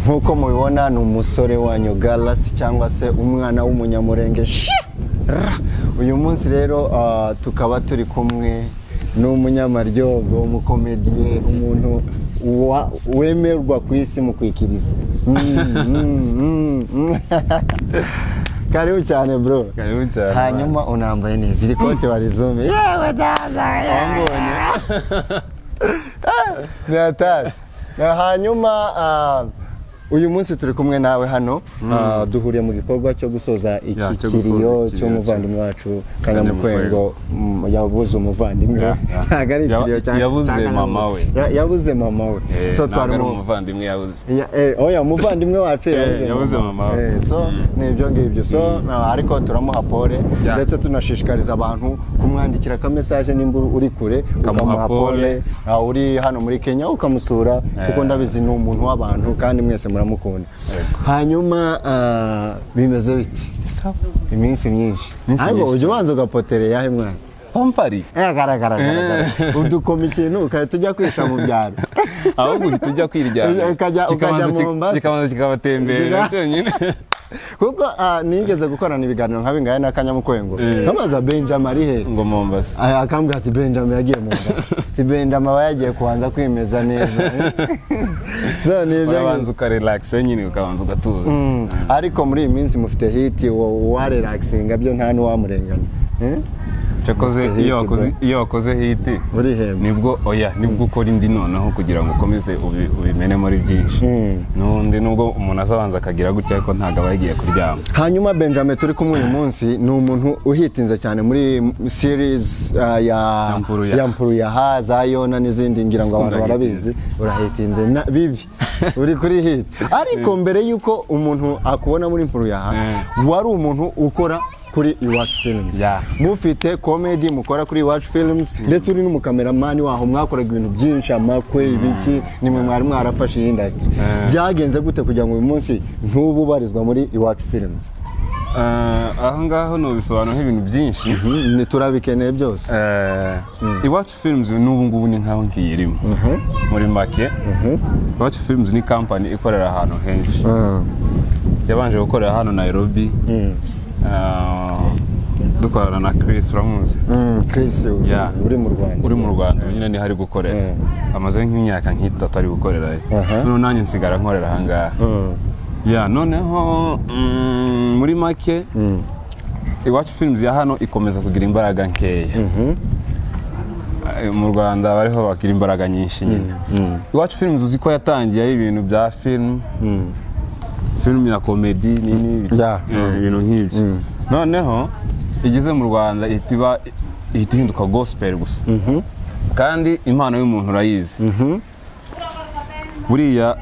Nk'uko mubibona, ni umusore wanyu Gallas cyangwa se umwana w'umunyamurenge. Shi! Ra! Uyu munsi rero tukaba turi kumwe n'umunyamaryogo, umukomediye, umuntu wemerwa ku isi mu kwikiriza. Karibu cyane, bro. Karibu cyane. Hanyuma unambaye neza, iri kote warizume, yewe dada. Wambonye. Ni hatari. Hanyuma uyu munsi turi kumwe nawe hano, duhuriye mu gikorwa cyo gusoza iki Ya, cyo gusoza kiriyo ikiriyo cy'umuvandimwe wacu Kanyamukwengo. Yabuze umuvandimwe we. Ya. Ntabwo ari ikiriyo Yabuze cya Kanyamukwengo. mama we. Yabuze mama we. So So twari twari mu umuvandimwe yabuze. Oya, umuvandimwe wacu yabuze Yabuze mama we. So ni ibyo ngibyo. So ariko turamuha pole, ndetse tunashishikariza abantu kumwandikira aka message nimba uri kure, ukamuha ukamuha pole. Pole. Uri hano muri Kenya ukamusura, kuko ndabizi ni umuntu w'abantu kandi mwese muramukunda. Yego. Hanyuma bimeze biti? Iminsi myinshi. Iminsi Ariko myinshi. ujya ubanza ugapoterera yahe mwana? Pampari. Garagara udukoma ikintu ugahita ujya kwisha mu byaro. Ahubwo uhita ujya kwiryamira. Ukajya Mombasa. Kikabanza kikabatemberera cyonyine. Kuko nigeze gukorana ibiganiro nka bingahe na Kanyamukwengo, nkabaza Benjamin ari he? Ngo Mombasa. Akambwira ati Benjamin yagiye mu nda, ati Benjamin aba yagiye kubanza kwimeza neza. So ni ibyo. Urabanza ukarelaxa nyine, ukabanza ugatuza. Ariko muri iyi minsi mufite hit, warelaxinga byo nta n'uwamurenganya. Eh? Cyakoze Mufite iyo hit, wakoze bro. iyo wakoze hit, Urihemba. nibwo, oya, nibwo ukora indi noneho kugira ngo ukomeze ubimene muri byinshi. N'ubundi nubwo umuntu azabanza akagira gutya, ariko ntabwo aba yagiye kuryama. Hanyuma Benjamin turi kumwe uyu munsi ni umuntu uhitinze cyane muri series ya Ya Mpuruya. Ya Mpuruyaha, za Yona n'izindi, ngira ngo abantu Urahitinze. barabizi. Urahitinze na bibi, uri kuri hit. Ariko mbere y'uko umuntu akubona muri Mpuruyaha, wari umuntu ukora kuri Iwacu Films. Mufite comedy mukora kuri Iwacu Films, ndetse uri n'umukameramani waho, mwakoraga ibintu byinshi, amakwe, ibiki, nimwe mwari mwarafashe iyi industry. Byagenze gute kugira ngo uyu munsi ntubu ubarizwa muri Iwacu Films? Aho ngaho nubisobanura nk'ibintu byinshi. Ni turabikeneye byose. Iwacu Films n'ubu ngubu ni nkaho nkiyirimo. Muri make, Iwacu Films ni company ikorera ahantu henshi. Yabanje gukorera hano Nairobi, dukorana na Chris, uramuzi? Chris uri mu Rwanda. Uri mu Rwanda nyine, niho ari gukorera. Amaze nk'imyaka nk'itatu ari gukorerayo. Noneho nanjye nsigara nkorera ahangaha. Ya, noneho muri make, Iwacu Films ya hano ikomeza kugira imbaraga nkeya. Mu Rwanda bariho bagira imbaraga nyinshi nyine. Iwacu Films uzi ko yatangiye ari ibintu bya film, film ya comedy nini, ibintu nk'ibyo. Noneho igeze mu Rwanda ihita iba, ihita ihinduka gospel gusa. Kandi impano y'umuntu urayizi buriya.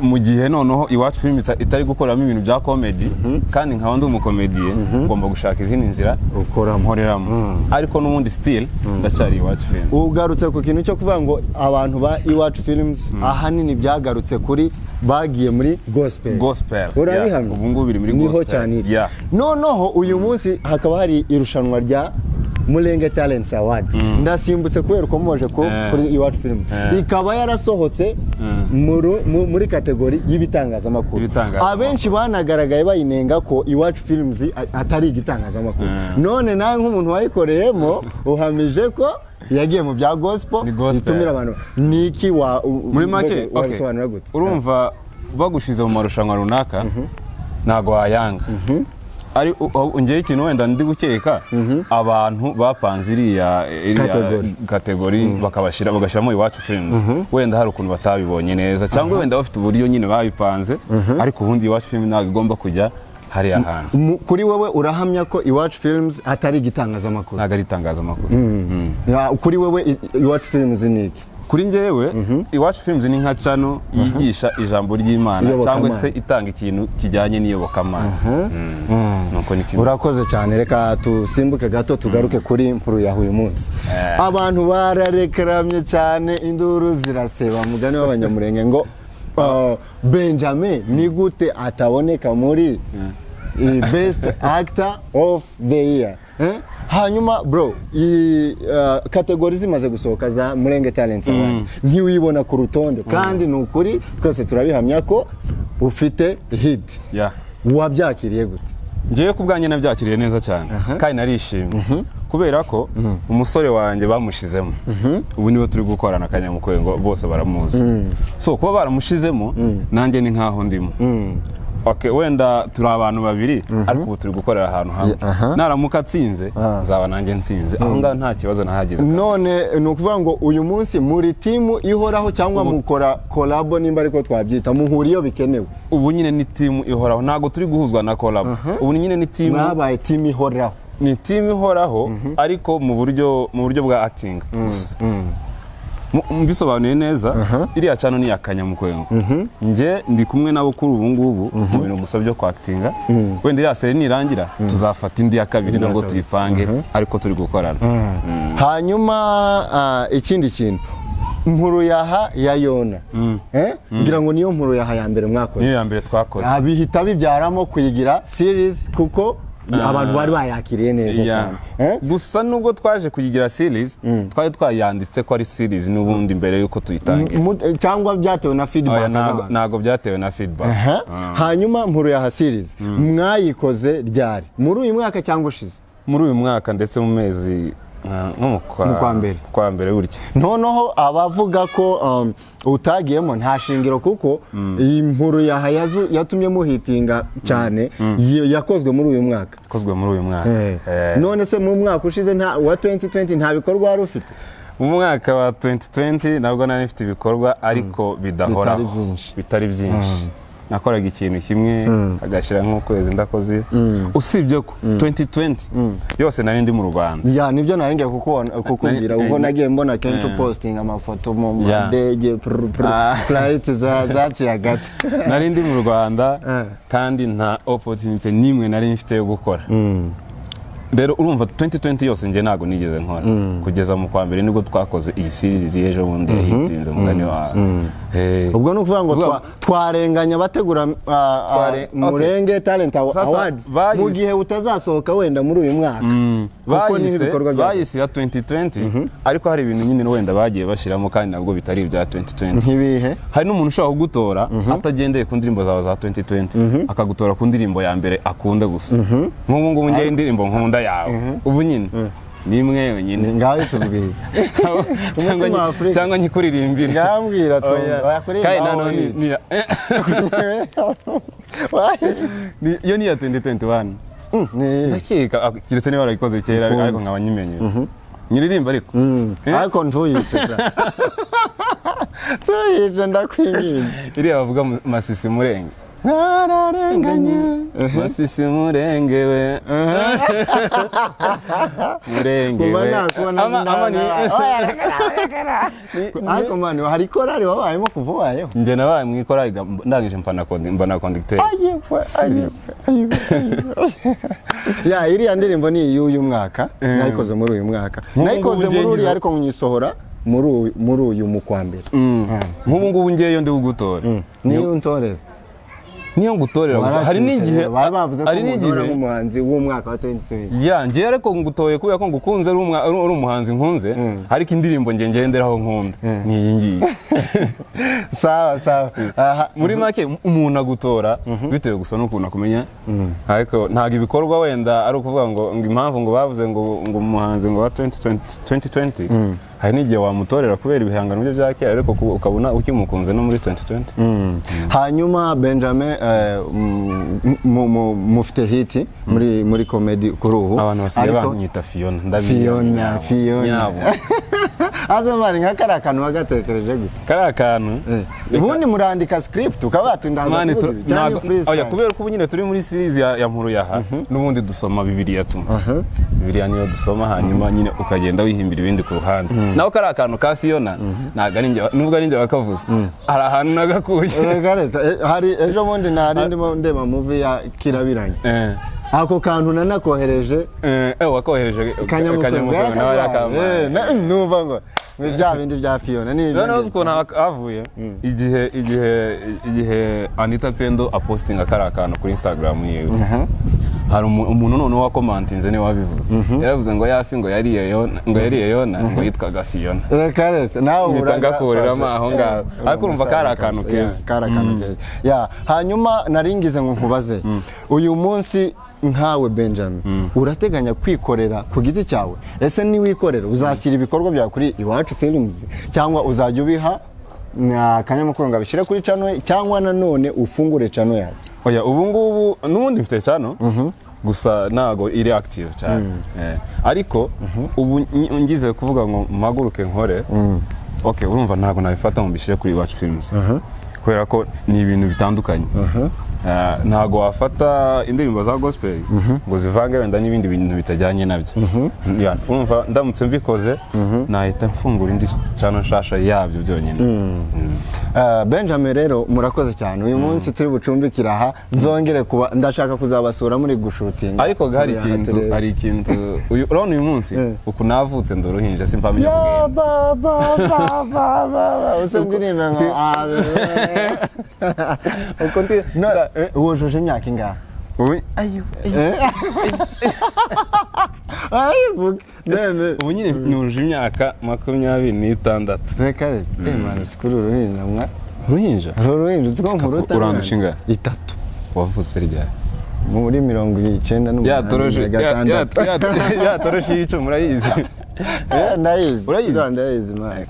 Mu gihe noneho Iwacu Film itari gukoreramo ibintu bya comedy, kandi nkaba ndi umukomediye, ngomba gushaka izindi nzira ukoramo. nkoreramo, ariko n'ubundi still ndacyari Iwacu Films. Ugarutse ku kintu cyo kuvuga ngo abantu ba Iwacu Films ahanini byagarutse kuri bagiye muri gospel. Gospel. Urabihamya? Yeah, ubu ngubu biri muri Niho gospel. cyane iri. Noneho uyu munsi hakaba hari irushanwa rya Murenge Talents Awards. Ndasimbutse kubera ukomoje ko kuri Iwacu Film, ikaba yarasohotse muri category y'ibitangazamakuru. Ibitangazamakuru. Abenshi banagaragaye bayinenga ko Iwacu Films atari igitangazamakuru. None nawe nk'umuntu wayikoreyemo uhamije ko yagiye mu bya gospel, Ni gospel. itumira abantu. Niki wa Muri make, okay. wabisobanura gute? Urumva bagushize mu marushanwa runaka ntabwo wayanga. Ari ngewe ikintu wenda ndi gukeka, abantu bapanze iriya Category. category, bakabashyira, bagashyiramo Iwacu Films, wenda hari ukuntu batabibonye neza, cyangwa wenda bafite uburyo nyine babipanze, ariko ubundi Iwacu Films ntabwo igomba kujya hariya hantu. Kuri wowe urahamya ko Iwacu Films atari igitangazamakuru? Ntabwo ari itangazamakuru. Ya, kuri wowe Iwacu Films ni iki? Kuri njyewe, Iwacu Films ni nka channel yigisha ijambo ry'Imana Iyobokamana. cyangwa se itanga ikintu kijyanye n'iyobokamana. Nuko ni kimwe. Urakoze cyane. Reka tusimbuke gato tugaruke kuri mpuru yawe uyu munsi. Abantu bararekeramye cyane, induru ziraseba, mugani w'abanyamurenge ngo Benjamin ni gute ataboneka muri best actor of the year, eh? Hanyuma bro, iyi category zimaze gusohoka za Murenge Talents Award, ntiwibona ku rutonde, kandi ni ukuri twese turabihamya ko Ufite hit. Wabyakiriye gute? Ngewe ku bwanjye nabyakiriye neza cyane kandi narishimye, kubera ko umusore wanjye bamushizemo ubu niwe turi gukorana, Kanyamukwengo, bose baramuzi. So kuba baramushizemo, nanjye ni nkaho ndimo. Okay, wenda turi abantu babiri, ariko ubu turi gukorera ahantu hamwe. Naramuka atsinze, nzaba nanjye nsinze. Aho ngaho nta kibazo nahagize kabisa. None ni ukuvuga ngo uyu munsi muri team ihoraho, cyangwa mukora collabo, nimba ariko twabyita, muhura iyo bikenewe? Ubu nyine ni team ihoraho, ntabwo turi guhuzwa na collabo. Ubu nyine ni team. Mwabaye team ihoraho. Ni team ihoraho, ariko mu buryo bwa acting gusa. Mbisobanuye neza, iriya channel ni iya Kanyamukwengo. Njye ndi kumwe nabo kuri ubu ngubu mu bintu gusa byo kwactinga. Wenda iriya série nirangira, tuzafata indi ya kabiri nabwo tuyipange, ariko turi gukorana. Hanyuma ikindi kintu, Nkuru yaha ya Yona. Ngira ngo niyo Nkuru yaha ya mbere mwakoze. Niyo ya mbere twakoze. Bihita bibyaramo kuyigira series, kuko abantu bari bayakiriye neza cyane. Gusa nubwo twaje kuyigira series, twari twayanditse ko ari series n'ubundi mbere y'uko tuyitangira. Cyangwa byatewe na Oya, feedback ntago z'abantu? Ntago byatewe na feedback. Aha. Hanyuma Nkuru yaha series mwayikoze ryari? Muri uyu mwaka cyangwa ushize? Muri uyu mwaka, ndetse mu mezi nko mu kwa Mu kwa mbere. Kwa mbere gutya. Noneho abavuga ko utagiyemo nta shingiro, kuko iyi Nkuru yaha yatumye muhitinga cyane yakozwe muri uyu mwaka. Ikozwe muri uyu mwaka. None se mu mwaka ushize nta wa 2020 nta bikorwa wari ufite? Mu mwaka wa 2020 nabwo nari mfite ibikorwa, ariko bidahoraho. Bitari byinshi. Bitari byinshi. Nakoraga ikintu kimwe agashyira nk'ukwezi ndakoze, usibye ko 2020 yose nari ndi mu Rwanda. Ya, nibyo nari ngiye kukubwira, kuko nagiye mbona kenshi upostinga amafoto mu ndege, flight zaciye hagati. Nari ndi mu Rwanda kandi nta opportunity n'imwe nari mfite yo gukora. Rero urumva 2020 yose njye ntabwo nigeze nkora, kugeza mu kwa mbere nibwo twakoze iyi series y'ejo bundi yahitinze, mugani wawe. Ubwo ni ukuvuga ngo twarenganya abategura Murenge Talent Sasa, Awards mu gihe utazasohoka wenda muri uyu mwaka, kuko niho ibikorwa byawe. Bayise ya 2020, ariko hari ibintu nyine wenda bagiye bashyiramo kandi nabwo bitari ibya 2020. Nk'ibihe? Hari n'umuntu ushobora kugutora atagendeye ku ndirimbo zawe za 2020, akagutora ku ndirimbo ya mbere akunda gusa. Nk'ubu ngubu ngewe indirimbo nkunda yawe ubu nyine ni imwe yonyine. Ngaho tubwire. Cyangwa Umutima wa Afurika. Cyangwa nyikuririmbire? Ngambwira twumva. Oya. Wakuririmba Kandi aho nanone wize. Iyo ni iya 2021. Ndakeka keretse niba warayikoze kera, ariko nkaba nyimenye nyiririmba ariko. Ariko ntuyice sha. Tuyice, ndakwinginze. Iriya bavuga Masisi Murenge. Mwararenganye. Masisi Murenge we, Murenge Kuba we. nakubona Ama Oya, reka, reka, reka. Ariko man, hari korali wabayemo kuva ubayeho? Njye nabaye mu ikorali, ndangije mbana conducteur. Ayikwe, ayikwe, ayikwe, ayikwe. Ya, iriya ndirimbo ni iy'uyu mwaka. Nayikoze muri uyu mwaka. Nk'ubu Nayikoze ngubu muri ngiye uriya, ngize- ariko nyisohora muri uyu mu kwa mbere. Nk'ubu ngubu ngeyo ndi kugutora. Niyo untorera. Niyo ngutorera gusa, hari n'igihe bari bavuze ko hari umuntu n'igihe nk'umuhanzi w'umwaka wa 2020. Ya, ngewe ariko ngutoye kubera ko ngukunze, ari umuhanzi nkunze, ariko indirimbo nge ngenderaho nkunda ni iyi ngiyi. Sawa sawa. Aha. Muri make umuntu agutora bitewe gusa n'ukuntu akumenya, ariko ntabwo ibikorwa wenda ari ukuvuga ngo impamvu ngo bavuze ngo umuhanzi ngo wa 2020. 2020 hari n'igihe wamutorera kubera ibihangano bye bya kera, ariko ukabona ukimukunze no muri 2020. Hanyuma Benjamin, mufite hit muri comedy kuri ubu. Abantu basigaye bamwita Fiona, ndabizi. Fiona, Fiona. Nyabo. Aza mari nka kariya kantu wagatekereje gute? Kariya kantu. Ubundi murandika script ukaba watindaza Man, kuvuga ibi cyangwa freestyle? Oya, kubera ko ubu nyine turi muri series ya Nkuru yaha, n'ubundi dusoma Bibiliya tu. Bibiliya niyo dusoma, hanyuma nyine ukagenda wihimbira ibindi ku ruhande. Naho kariya kantu ka Fiona, ntabwo ari njye, nubwo ari njye wakavuze, hari ahantu nagakuye. Reka reka, hari ejo bundi nari ndimo ndeba movie ya Kirabiranye. Ako kantu nanakohereje. Wakohereje. Kanyamukwego. Kanyamukwego nawe yarakambaye. Numva ngo ni bya bindi bya Fiona ni ibyo Noneho uzi ngibyo. ukuntu havuye igihe Anita Pendo apostinga kariya kantu kuri Instagram yiwe. Hari umuntu noneho wacommentinze, niwe wabivuze, yaravuze ngo ya fi ngo yariye Yona, ngo yariye Yona, ngo yitwaga Fiona. Reka reka, nawe. Mpita ngakuriramo aho ngaho. Ariko urumva kari akantu keza. Kari akantu keza. Ya, hanyuma naringize ngo nkubaze, uyu munsi nkawe Benjamin, urateganya kwikorera ku giti cyawe? Ese niwikorera, uzashyira ibikorwa byawe kuri Iwacu Films, cyangwa uzajya ubiha akanyamakuru ngo abishyire kuri channel, cyangwa nanone ufungure channel yawe? Oya, ubu ngubu n'ubundi mfite channel, gusa ntago iri active cyane. Ariko ubu ngize kuvuga ngo mpaguruke nkore, okay, urumva ntabwo nabifata ngo mbishyire kuri Iwacu Films, kubera ko ni ibintu bitandukanye. Ntabwo wafata indirimbo za gospel ngo zivange wenda n'ibindi bintu bitajyanye nabyo. Ya, urumva ndamutse mbikoze nahita mfungura indi channel nshasha yabyo byonyine. Benjamin rero, murakoze cyane. Uyu munsi turi bucumbikira aha, nzongere kuba ndashaka kuzabasura muri gushootinga. Ariko hari ikintu, hari ikintu uyu, urabona uyu munsi uku navutse ndi uruhinja, simpamenya Ya kugenda. Ba ba ba ba ba ba, use ndirimbe ngo Uko ndi No, wujuje imyaka ingahe? Ubu ayo. Ay, vuga nene. Ubu nyine nuje imyaka 26. Reka reka, eh man, sikuri uruhinja mwa. Uruhinja. Uru ruhinja, uzi ko nkuruta? Urandusha ingahe? Itatu. Wavutse ryari? Muri 98. Ya toroshi 6. Ya toroshi y'icumu urayizi? Ndayizi. Urayizi? Ndayizi man.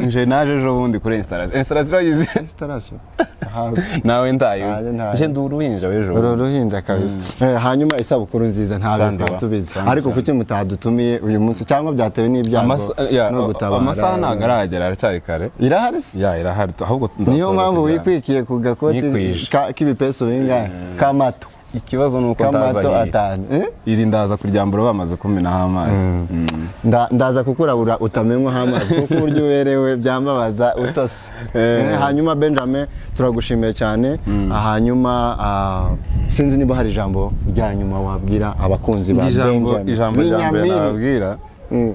Nje naje ejo bundi kuri installation, urayizi? Installation. Nawe ndayizi. Nayo ntayo. Nje ndi uruhinja w'ejo Uru bundi. ruhinja kabisa. Hanyuma isabukuru nziza, ntabwo Sandi twari wa. tubizi. Sandi, Ariko sandi. kuki mutadutumiye uyu munsi? Cyangwa byatewe n'ibyago Ya, no gutabara? Amasaha ntabwo aragera, aracyari kare. Irahari se? Ya, irahari, ahubwo Niyo nzatoza mpamvu kujyana. wikwikiye ku gakoti Nikwije. k'ibipesu bingahe, k'amato. Ikibazo ni uko ndaza K'amato iri. 5, eh? Iri ndaza kuryambura bamaze kumenaho amazi. Ndaza kukurabura utamenywaho amazi, kuko uburyo uberewe byambabaza utose. Hanyuma Benjamin, turagushimiye cyane. Hanyuma sinzi niba hari ijambo rya nyuma wabwira abakunzi ba Ijambo Benjamin ijambo rya mbere Binyamini. nababwira,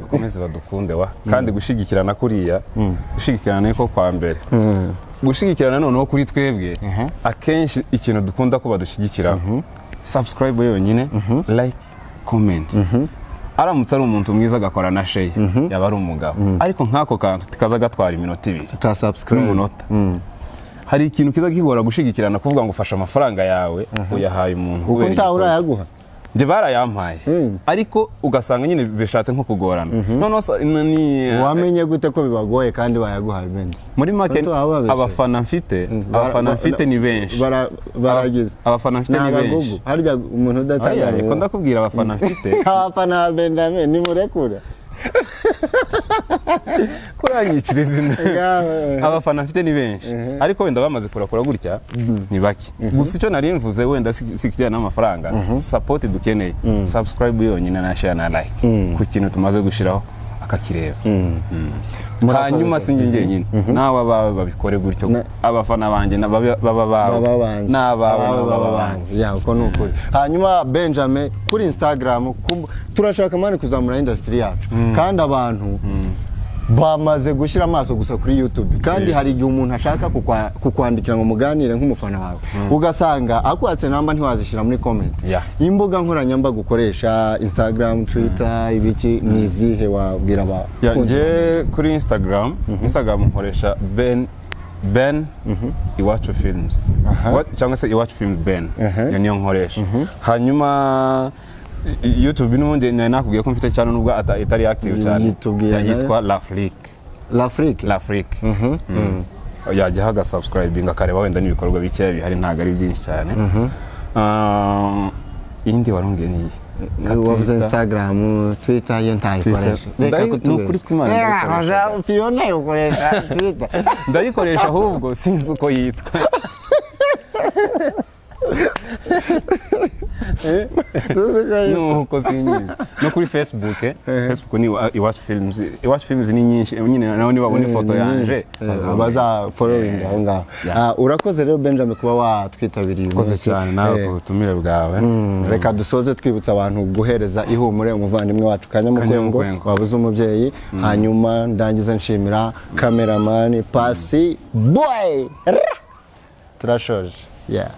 bakomeze badukunde wa, kandi gushyigikirana kuriya, gushyigikirana niko kwa mbere, gushyigikirana noneho kuri twebwe akenshi ikintu dukunda ko badushyigikira, subscribe yonyine, like, comment. Aramutse ari umuntu mwiza agakora na share, yaba ari umugabo. Ariko nk'ako kantu kaza gatwara iminota 2 Ka subscribe. n'umunota. Hari ikintu kiza kigora gushyigikirana, kuvuga ngo ufashe amafaranga yawe uyahaye umuntu Kuko kubera ntawe igikorwa. urayaguha. Njye barayampaye, ariko ugasanga nyine bishatse nko kugorana. Noneho ni Wamenye gute ko bibagoye kandi bayaguhaye, Benji? Muri make, Bato baba babeshye. abafana mfite, abafana mfite ni benshi. Baragize. Abafana mfite ni benshi. Abagugu harya umuntu Oya, udatanga. reka ndakubwira abafana mfite. Abafana ba Benjamin nimurekure. Kuranyicira izina. Ngaho. Abafana mfite ni benshi, ariko wenda bamaze kurakura gutya ni bake. Gusa icyo nari mvuze wenda si ikijyanye n'amafaranga, support dukeneye, subscribe yonyine na share na like ku kintu tumaze gushyiraho akakireba. Murakoze Hanyuma cyane. si njye njyenyine, nawe abawe babikore gutyo. Na- Abafana banjye baba bawe Baba banzi. n'abawe Abawe nabo baba baba banzi. banzi. Ya, uko ni ukuri. Hanyuma Benjamin, kuri Instagram, turashaka man kuzamura industry yacu, kandi abantu bamaze gushyira amaso gusa kuri YouTube, kandi hari igihe umuntu ashaka kukwandikira ngo muganire nk'umufana wawe, ugasanga akwatse namba ntiwazishyira muri comment. Imbuga nkoranyambaga ukoresha, Instagram, Twitter, ibiki, ni izihe wabwira Ya, abakunzi bawe? Njye kuri Instagram nkoresha Ben Ben Iwacu Films, cyangwa se Iwacu Films Ben. Iyo niyo nkoresha. Hanyuma YouTube n'ubundi nari nakubwiye ko mfite cyane, nubwo itari active cyane. Yitubwira Ya, nayo. yitwa L'Afrique. L'Afrique. L'Afrique. Yajyaho agasubscribing, akareba wenda n'ibikorwa bikeya bihari, ntabwo ari byinshi cyane. Iyindi warumbwiye ni iyi? Wavuze Twitter. Instagram, Twitter yo ntayikoresha. Twitter. Reka. Ni ukuri kw'Imana ndayikoresha. Fiona ukoresha Twitter? Ndayikoresha, ahubwo sinzi uko yitwa. Tuzi ko yitwa. Nuko sinyizi. No kuri Facebook, Facebook ni Iwacu Films. Iwacu Films ni nyinshi nyine, nawe nibabona ifoto yanje bazamenya. Baza following aho ngaho. Urakoze rero Benjamin kuba watwitabiriye uyu Urakoze munsi. cyane nawe ku butumire bwawe. Reka dusoze twibutsa abantu guhereza ihumure umuvandimwe wacu Kanyamukwengo Kanyamukwengo. wabuze umubyeyi. Hanyuma ndangize nshimira cameraman Pasi Boy. Ra! Turashoje, yeah.